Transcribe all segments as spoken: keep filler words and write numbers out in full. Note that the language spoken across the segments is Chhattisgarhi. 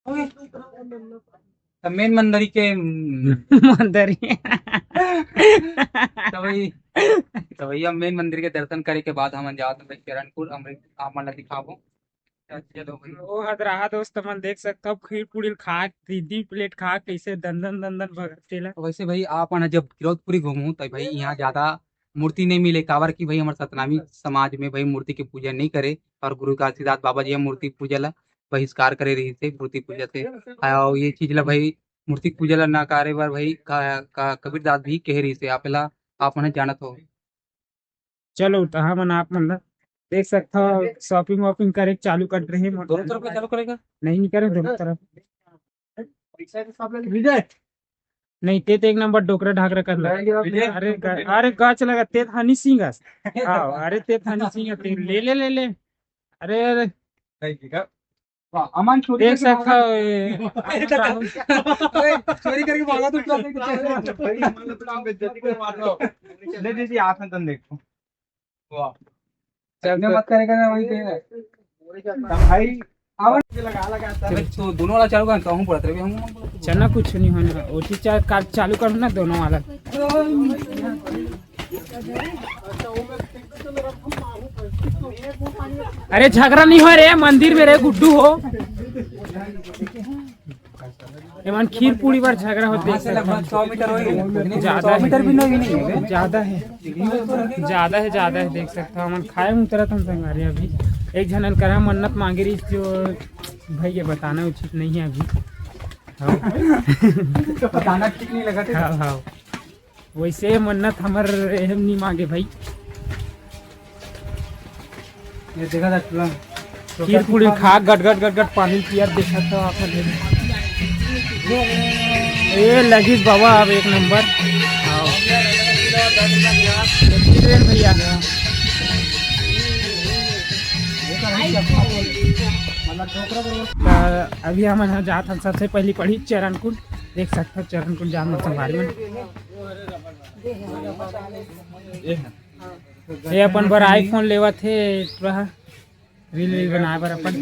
त मेन मंदिर के मंदिर। त भाई, त भैया, मेन मंदिर के दर्शन करे के बाद हमन जात हन भाई चरणपुर, अमृत आप मन ला दिखाबो। चलो भाई। ओ हदराहा दोस्त मन देख सकत हो, खीर पूड़ी खा, तीन तीन प्लेट खा, कैसे दंदन दंदन भगत तेला। वैसे भाई, आप मन जब किरोतपुरी घूमू, त भाई, यहाँ ज्यादा मूर्ति नहीं मिले, काबर कि भाई, हमर सतनामी समाज में भाई, मूर्ति के पूजा नहीं करे, और गुरु घासीदास बाबा जी ह मूर्ति पूजा ला बहिष्कार करे रहिस हे, मूर्ति पूजा से। अउ ये चीज ला भाई, मूर्ति पूजा ला नकारे बर भाई, का, का कबीरदास भी कहे रहिस हे, आप ला, आप मन जानत हो। चलो, त हमन आप मन ला देख सकत हो, shopping वॉपिंग करे चालू कर रहे हैं। दोनों तरफ का चालू करेगा? नहीं, नहीं करे दोनों तरफ। विजय, नहीं, ते तो एक नंबर डोकरा ढाकरा कर लगा। विजय। अरे ग-, अरे गच लगा, ते हनी सिंह हस। हाँ, अरे ते हनी सिंह हस, ते ले, ले, ले, ले। अरे, अरे। वाह, अमन चोरी देख करके सकत भागा। हो, ए, अमन राहुल। ओए, चोरी करके भागा तो क्या? ले दीजिए, आप हैं, तुम देखो। वाह। चल, इतना तो मत करेगा ना, वही कहेगा। तो भाई, आवन लगा, लगा, चल। तो दोनों वाला चालू कर, कहूँ पड़त रहे, हम चना कुछ नहीं होना, ओटी चा-, का-, चालू करो ना दोनों वाला। अरे झगड़ा नहीं हो रे, मंदिर में रे गुड्डू हो। एमन खीर पूड़ी बर झगड़ा होथे। हाँ, से लगभग सौ मीटर होही। ज्यादा सौ मीटर भी नहीं, नहीं है। ज्यादा है, ज्यादा है, ज्यादा है। देख सकत हो, हमन खाए में उतरत हन संगवारी। अभी एक झन करा मन्नत मांगे रहिस, जो भाई ये बताना उचित नहीं है अभी। हाँ। बताना ठीक नहीं लगा था। हाँ, हाँ। वैसे मन्नत हमर एहम नहीं मांगे भाई। ये देखा था चूल्हा। खीर पूड़ी खा गट गट गट गट पानी पिया, देखा था आप। ए लगिस बाबा, अब एक नंबर। आओ। भैया। त अभी हमन ह जात हन, सबसे पहली पढ़ी चरण कुंड। देख सकत हो चरण कुंड जाम संगवारी मन। ये अपन बर iPhone लेवत हे, थोड़ा रील वील बनाए बर अपन।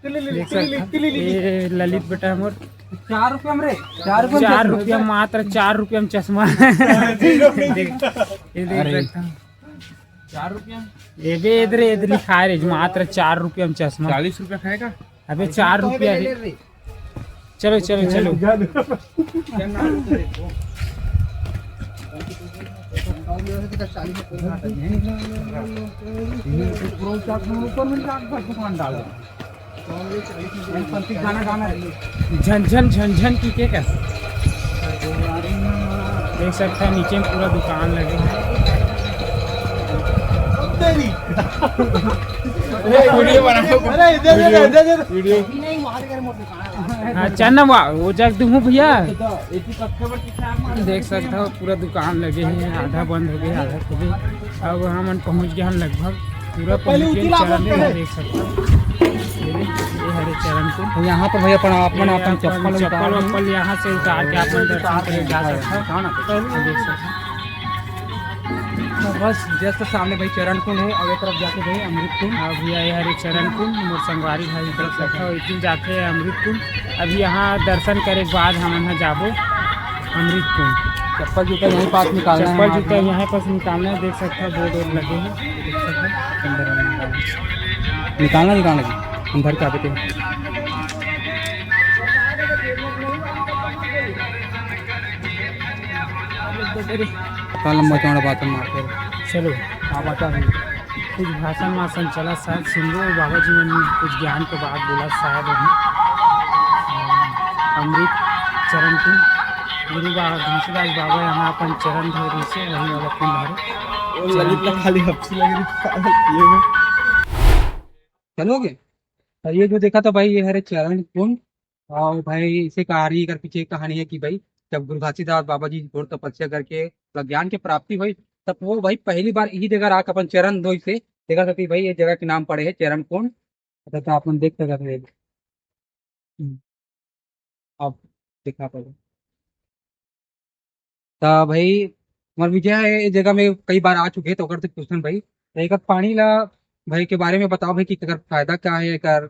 देख सकत हो, ये ललित बेटा हमर। चार रुपया में रे, चार रुपया में चार चश्मा। रुपया, मात्र चार रुपया में चश्मा। देख, ये देख अरे। सकत हो। चार रुपया? ये बे इधर, इधर लिखा है रे, मात्र चार रुपया में चश्मा। चालीस रुपया खाएगा? अबे चार रुपया है। चलो, चलो, चलो। ऊपर में दुकान डाल दे। झन झन झन झन की के का? देख सकत हो नीचे में पूरा दुकान लगे हे। तेरी। ए, वीडियो बनाओ। अरे, इधर, इधर, इधर, इधर। वीडियो। हाँ, चल ना, वा-, वो जग दूँ भैया। देख सकत हो पूरा दुकान लगे हे, आधा बंद हो गए, आधा खुले। अब हमन पहुँच गए हन लगभग। पूरा पहले पहुँच गए उजला चरण बोलते कुंड, हैं। देख सकत हो। ये हरे चरण कुंड। तो यहाँ पर भैया अपन, आप मन ये अपन अपन चप्पल चप्पल उतार वप्पल यहाँ से उतार के अपन दर्शन करे जा सकत हो। हाँ ना? देख सकत हो। तो बस just सामने भाई चरण कुंड है, अब एक तरफ जाके भाई अमृत कुंड। हाँ भैया, ये हरे चरण कुंड, मोर संगवारी भाई देख सकत हो, इतनी जाके अमृत कुंड। अभी यहाँ दर्शन करे के बाद हमन ह जाबो अमृत कुंड। चप्पल जूता यहीं पास निकालना है चप्पल हमारे जूता को। यहाँ पास निकालना है, देख सकत हो बोर्ड वोर्ड लगे हैं, देख सकत हो अंदर में निकालना। निकालना, निकालना जी, अंदर क्या देते हैं। का लंबा चौड़ा बात मारते हैं। चलो। हाँ, बता भाई। कुछ भाषण वासन चला शायद सुन लो, बाबा जी मन कुछ ज्ञान के बात बोला शायद वही। अमृत चरण कुंड, गुरु बाबा घासीदास बाबा यहाँ अपन चरण धो रही से, वही वाला कुंड हरे। वो ललित ला खाली हफ्सी लग रही थी, पागल किए हुए। चलोगे? और ये जो देखा था भाई, ये हरे चरण कुंड। और भाई, इसे कहानी, एकर पीछे एक कहानी है कि भाई, जब गुरु घासीदास बाबा जी घोर तपस्या करके मतलब ज्ञान के प्राप्ति हुई, तब वो भाई पहली बार यही जगह आके अपन चरण धोई से देखा था कि भाई, ये जगह के नाम पड़े है चरण कुंड। अच्छा, तो आप मन देख सकते हैं। हम्म, आप दिखा पाओगे। त भाई, हमर विजय ह ए जगह में कई बार आ चुके हे, त ओकर से पूछथन भाई, त एकर पानी ला भाई के बारे में बताओ भाई कि एकर फायदा का हे, एकर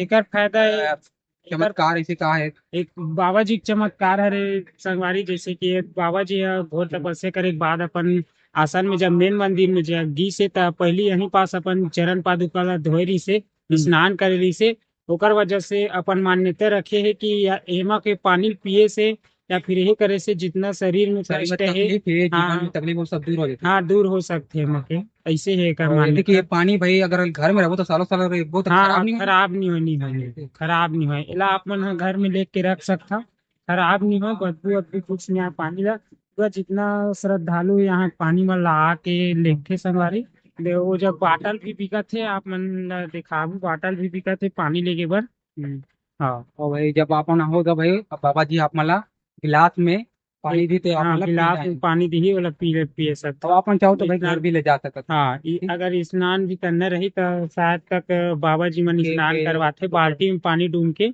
एकर फायदा ए, अ, एकर चमत्कार ऐसे का है? एक बाबा जी के चमत्कार हरे संगवारी, जैसे कि एक बाबा जी ह घोर हम्म। तपस्या करे के बाद अपन आसन में जब मेन मंदिर में जब गिस हे, त पहली यहीं पास अपन चरण पादुका ला धोए रहिस हे, हम्म। स्नान करे रहिस हे। ओकर वजह से अपन मान्यता रखे हे कि या-, एमा के पानी पिए से या फिर यही करे से जितना शरीर में शरीर में कष्ट हे, तकलीफ हे, जीवन हाँ। में तकलीफ, वो सब दूर हो जाथे। हाँ, दूर हो सकथे एमा के। ऐसे हे एकर और मान्यता। देखिए, ये पानी भाई अगर घर में रहबो तो सालों साल रहे, बहुत हाँ, खराब नहीं होही। खराब नहीं होही, नहीं होही, खराब नहीं होही। एला आप मन ह घर में लेके रख सकथव, खराब नहीं होही, बदबू अदबू कुछ नहीं आए पानी ला। पूरा जितना श्रद्धालु यहाँ पानी में ला के लेथे संगवारी, दे वो जब बाटल भी बिकत हे, आप मन ला दिखाबू, बाटल भी बिकत हे पानी लेके बर। हम्म। हाँ। और भाई जब आप मन आहो तो भाई अब बाबा जी आप मन ला गिलास में पानी दी तो आप हाँ, मन ला गिलास पिलाए। में पानी दिही, ओला पी, पिए सकथव। तो आप मन चाहो तो भाई स्नान घर भी ले जा सकत हो। हाँ, ई ठीक। अगर स्नान भी करना रही तो शायद तक बाबा जी मन के, स्नान के करवाथे, बाल्टी में पानी डूम के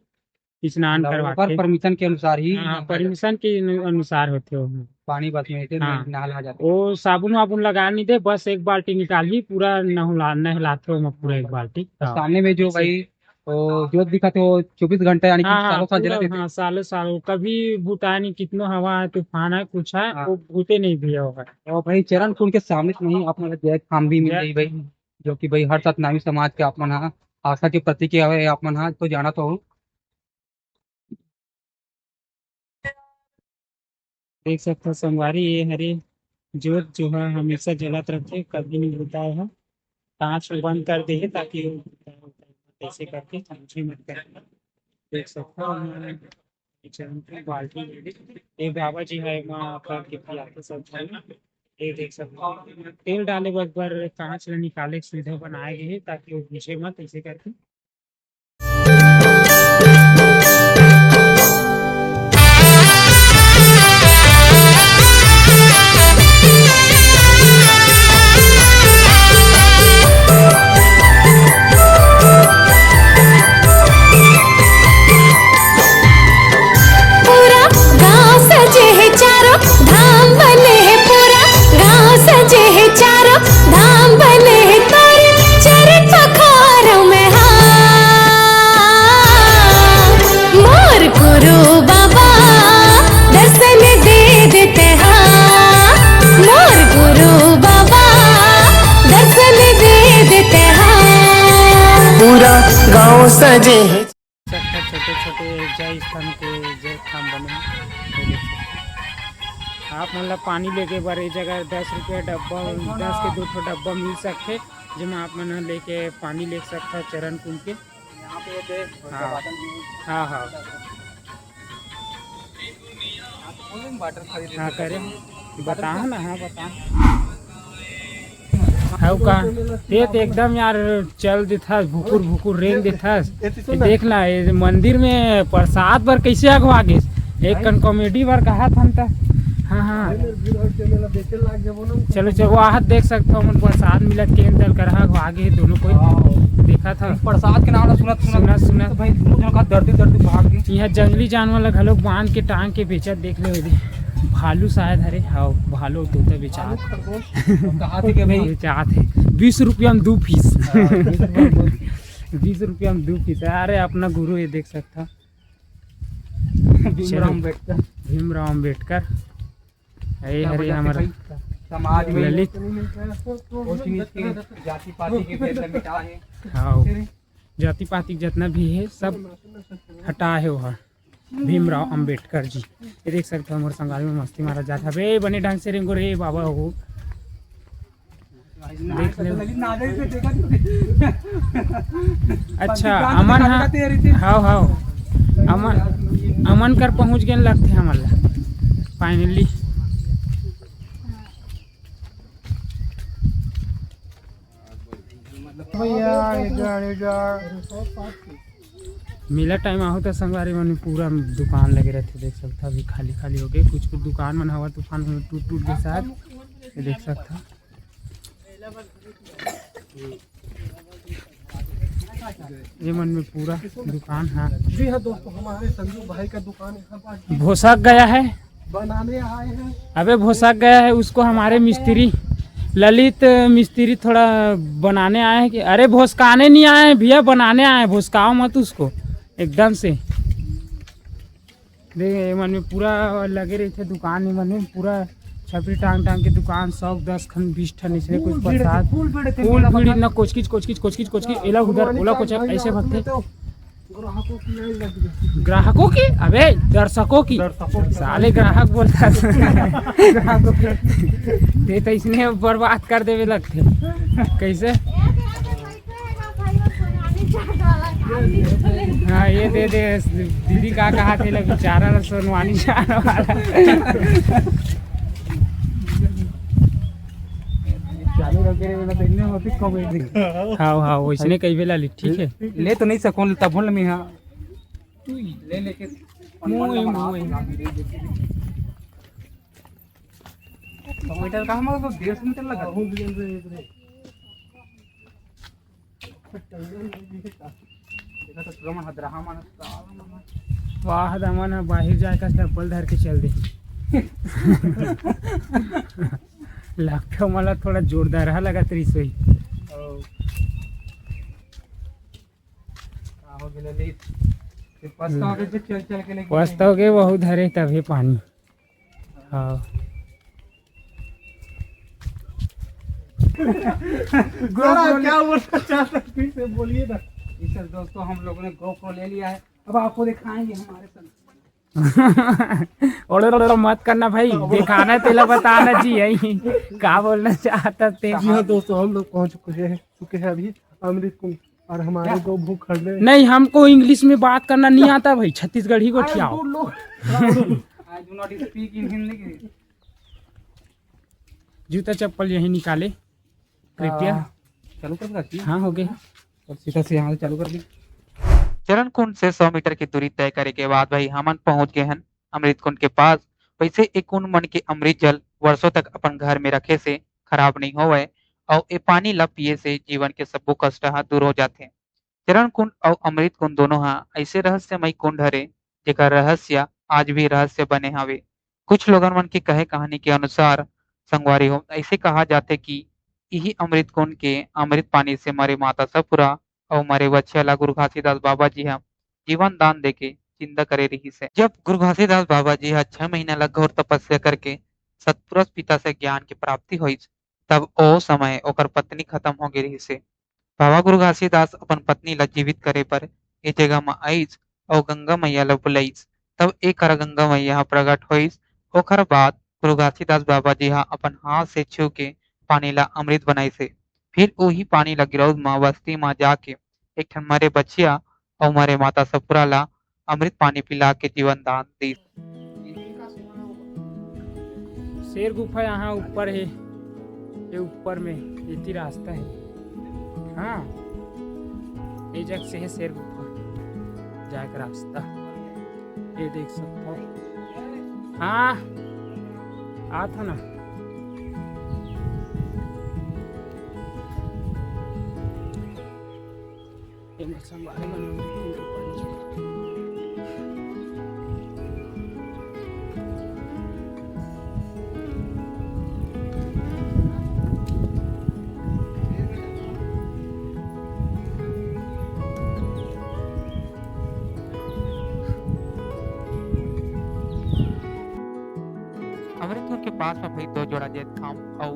स्नान मतलब ओकर करवाथे। परमिशन के अनुसार ही हाँ, नहाना परमिशन के अनु-, अनुसार होथे वो। पानी बस में से हाँ। नहला जाथे। वो साबुन वाबुन लगा नहीं दे, बस एक बाल्टी निकालही, पूरा नहला, नहलाथे ओमा पूरा एक बाल्टी। तो हाँ। सामने में जो ऐसे। भाई, वो जो दिखत हे, वो चौबीस घंटा यानी कि हाँ, हाँ, सालों साल जला पूरा, देथे। हाँ, सालों साल, वो कभी बुताए नहीं, कितनो हवा है, तूफान है, कुछ है, हाँ। वो भूते नहीं भी होगा। और भाई, चरण कुंड के सामने से नहीं, आप मन ला जय खाम भी मिल जय रही भाई, जो कि भाई, हर सतनामी समाज के आप मन हा आस्था के प्रतीक हवे, आप मन हा तो जाना तो हो। देख सकथव संगवारी, ये हरे जोत जो है हमेशा जलत रथे, कभी नहीं बुताए है। कांच में बंद कर दे हे ताकि वो कैसे करके समझे मत कर। देख सकथव, हमन चरण की बाल्टी ले ली। ये बाबा जी है, वहाँ पर के पियाते सब झन। ये देख सकथव, तेल डाले बर, बर कांच ला निकाले के सुविधा बनाए गए हे ताकि वो घिसे मत, ऐसे करके। पूरा गांव सजे हे चारों धाम बने हे, पूरा गांव सजे हे चारों धाम बने हे, तोरे चरण पखार में हा। मोर गुरु बाबा दर्शन दे देते हा, मोर गुरु बाबा दर्शन दे देते हा। पूरा गांव सजे हे। सकथव छोटे-छोटे जय स्थान के जय खाम बने हे, ये देख सकथव। आप मन ला पानी लेके बर ए जगह दस रुपया डब्बा, दस के दो ठो डब्बा मिल सकथे, जेमा आप मन ह लेके पानी ले सकथव चरण कुंड के। हाँ। हाँ, हाँ। हाँ, करे। बताओ ना, हाँ, बताओ। हव का? ते तो एकदम यार चल देथस, भुकुर भुकुर रेंग देथस। ए, तो सुन ना। देख ना, ये मंदिर में प्रसाद बर कैसे अगवा गेस? एक कन comedy बर कहा था त। हाँ, हाँ। चलो, चलो, वो आहत देख सकथव, हमन प्रसाद मिलत के अंदर कर अगवा गे हे दोनों कोई। हाँ। देखा था। प्रसाद के नाम ला सुनत, सुनत, सुनत, सुनत। तो भाई, दोनों जन का डरते, डरते भाग गे। यहाँ जंगली जानवर ला घलोक बांध के, टांग के बेचत देख ले होदे। भालू शायद हरे, हाँ, भालू तोता बेचात। कहा थे कि भाई? बेचात हे। बीस रुपया में दो piece। हाँ, बीस रुपया में दो piece। बीस रुपया में दो piece। अरे, अपना गुरु ये देख सकथव। भीमराव चलो। अम्बेडकर। भीमराव अम्बेडकर। ये क्या हरे वजह से हमर भाई समाज में ललित। ऊंच नीच के, जाति पाति के भेद ला मिटाए हे। हाँ। जाति पाति के जितना भी हे, सब हटाए हे ओहा। भीमराव अम्बेडकर जी। ये देख सकथव, हमर संगवारी में मस्ती मारा जात हवे। बने ढंग से रेंगो रे बाबा हो। देख ले। अच्छा, अमन हा, हाव, हाव। अमन, अमन कर पहुंच गेन लगथे हमन ला। Finally। मेला time आहू त संगवारी मन, पूरा दुकान लगे रहिथे, देख सकथव। अभी खाली खाली हो गे, कुछ कुछ दुकान मन हवा तूफान में टूट टूट गे शायद, ये देख सकथव। ये मन में पूरा दुकान है। जी हाँ दोस्तों, हमारे संजू भाई का दुकान यहाँ पर भोसक गया है। बनाने आए हैं। अबे भोसक गया है, उसको हमारे मिस्त्री ललित मिस्त्री थोड़ा बनाने आए हैं कि, अरे, भोसकाने नहीं आए हैं भैया, बनाने आए हैं, भोसकाओ मत उसको एकदम से। दे, ये मन में पूरा लगे रहिथे दुकान, ये मन में पूरा छपरी टांग टांग के दुकान, सौ दस खन, बीस ठन, इसने कुछ प्रसाद, फूल भीड़, इतना कोचकिच कोचकिच कोचकिच कोचकिच, एला उधर ओला कोच, ऐसे भगथे। ग्राहकों की? अबे, दर्शकों की। दर्शकों की। साले ग्राहक बोलता है। ग्राहकों की। ते तो इसने बर्बाद कर देवे लगथे। कैसे? हाँ, ये दे दे। दीदी का कहा थे, बेचारा ला सोनवानी चाट वाला। चालू रखे रे, बेटा, देखने होती कॉमेडी। हाँ, हाँ, वैसने कही बेला ली, ठीक है। ले तो नहीं सकूं, तब बोल मैं, हाँ। ले लेके मुंह, मुंह। सौ मीटर का हम लोग डेढ़ सौ मीटर लगा। देखा तो पूरा मन हदरहा मन, साला मन। वाह, दमन ह बाहिर जाए का डब्बल धर के चल दे। लगथे ओमन ला थोड़ा जोरदार ह लगत रहिस होही। ओ। का हो गेले ले? फिर पछताओगे जो चल चल के लेके पछताओगे, वहू धरे तभी पानी। हाँ। GoPro क्या बोलना चाहते हैं, फिर से बोलिए ना। जी सर, दोस्तों, हम लोगों ने GoPro ले लिया है, अब आपको दिखाएंगे हमारे संग। ओड़े ओड़े मत करना भाई, दिखाना तेला बताना जी, यही का बोलना चाहता थे। जी हाँ दोस्तों, हम लोग पहुंच चुके हैं, चुके हैं अभी अमृत कुंड, और हमारे दो भूख खड़े। नहीं, हमको इंग्लिश में बात करना नहीं आता भाई, छत्तीसगढ़ी को खियाओ। I do not speak in Hindi। जूता चप्पल यही निकाले कृपया। आ, चालू कर सकती है? हाँ, हो गए। और सीधा से यहाँ से चालू कर दी। चरण कुंड से सौ मीटर की दूरी तय करे के बाद भाई हमन पहुंच गए हन अमृत कुंड के पास। वैसे ए कुंड मन के अमृत जल वर्षों तक अपन घर में रखे से खराब नहीं होवय, अउ ए पानी ला पिए से जीवन के सब्बो कष्ट ह दूर हो जाथे। चरण कुंड अउ अमृत कुंड दोनों ह ऐसे रहस्यमय कुंड हरे, जेकर रहस्य आज भी रहस्य बने हवे। कुछ लोगन मन के कहे कहानी के अनुसार, संगवारी हो, ऐसे कहा जाथे कि इही अमृत कुंड के अमृत पानी से मरे माता सतपुरा अउ मरे बछिया ला गुरु घासीदास बाबा जी ह जीवन दान देके जिंदा करे रिहिस हे। जब गुरु घासीदास बाबा जी ह छह महीना ला घोर तपस्या करके सतपुरुष पिता से ज्ञान के प्राप्ति होइस, तब ओ समय ओकर पत्नी खत्म हो गे रिहिस हे। बाबा गुरु घासीदास अपन पत्नी ला जीवित करे बर ए जगह म आइस अउ गंगा मैया ला बुलाइस। तब ए करा गंगा मैया ह प्रगट होइस। ओकर बाद गुरु घासीदास बाबा जी ह अपन हाथ से छू के पानी ला अमृत बनाइस हे। फिर उही पानी ला गिरौद म बस्ती म जाके एक ठन मरे बछिया अउ मरे माता सतपुरा ला अमृत पानी पिला के जीवन दान दीस। शेर गुफा यहाँ ऊपर हे, ये ऊपर में एती रास्ता हे। हाँ, ये जग से हे शेर गुफा जाए का रास्ता। ये देख सकते हो। हाँ, आता ना। ये मौसम बारे में अमृतपुर के पास में भाई दो जोड़ा जैतखाम अउ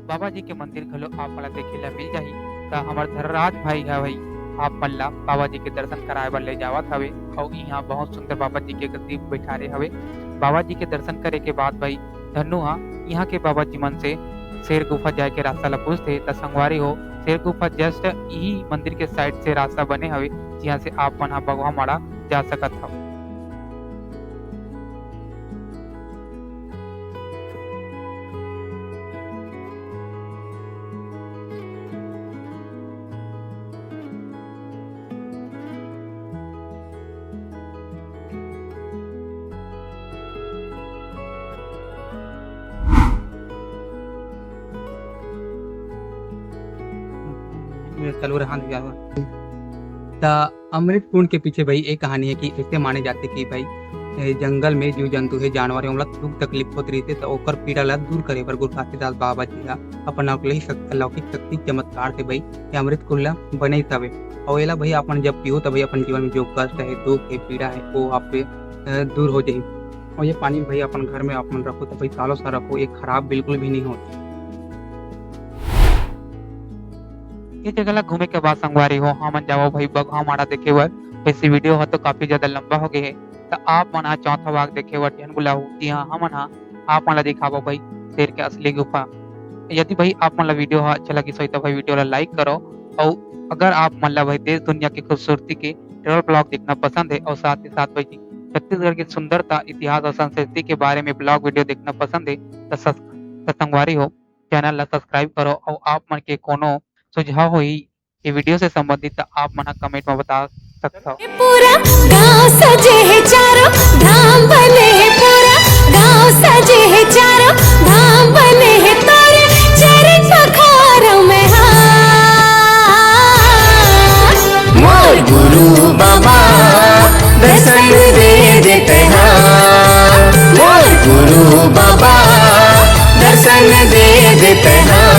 बाबा जी के मंदिर घलो आप मन ला देखे ला मिल जाही। त हमर धर्मराज भाई ह भाई आप मन ला बाबा जी के दर्शन कराए बर ले जावत हवे अउ इहाँ बहुत सुंदर बाबा जी के गद्दी बैठारे हवे। बाबा जी के दर्शन करे के बाद भाई धन्नू ह इहाँ के बाबा जी मन से शेर गुफा जाए के रास्ता ला पूछथे। त संगवारी हो, शेर गुफा just इही मंदिर के side से रास्ता बने हवे, जिहाँ से आप मन ह बघवा माड़ा जा सकत हव। ये चालू रहा दिया हुआ। त अमृत कुंड के पीछे भाई एक कहानी है कि ऐसे माने जाते कि भाई ए, जंगल में जीव जंतु हे, जानवर हे, ओमला दुख तकलीफ होत रहिथे, त ओकर पीड़ा ला दूर करे बर गुरु घासीदास बाबा जी ह अपन अलौकिक शक-, अलौकिक शक्ति चमत्कार से भाई ये अमृत कुंड ला बनइस हवे। अउ एला भाई आप मन जब पीहू, त भाई अपन जीवन में जो कष्ट हे, दुख हे, पीड़ा हे, वो आप, अ, दूर हो जाही। अउ ये पानी भाई अपन घर में आप मन रखो, त भाई सालों साल रखो, ये खराब बिल्कुल भी नहीं होत। ये जगह ला घूमे के बाद संगवारी हो, हमन जावो भाई बघवा माड़ा देखे बर। वैसे वीडियो ह तो काफी ज्यादा लंबा हो गए हे, त आप मन ह चौथा भाग देखे बर झन भुलाहू। जी हाँ, हमन ह आप मन ला दिखाबो भाई शेर के असली गुफा। यदि भाई आप मन ला वीडियो ह अच्छा लगिस होही, त भाई वीडियो ला लाइक करो, अउ अगर आप मन ला भाई देश दुनिया के खूबसूरती के ट्रैवल ब्लॉग देखना पसंद हे, अउ साथ ही साथ भाई जी छत्तीसगढ़ के सुंदरता, इतिहास अउ संस्कृति के बारे में ब्लॉग वीडियो देखना पसंद हे, त सस-, त संगवारी हो, चैनल ला सब्सक्राइब करो, अउ आप मन के कोनो सुझाव होही ये वीडियो से संबंधित, त आप मन ह कमेंट में बता सकथव। पूरा गांव सजे हे चारों धाम बने हे, पूरा गांव सजे हे चारों धाम बने हे, तोरे चरण पखारो मैं हाथ। मोर गुरु बाबा दर्शन दे देते हाँ, मोर गुरु बाबा दर्शन दे देते हाँ।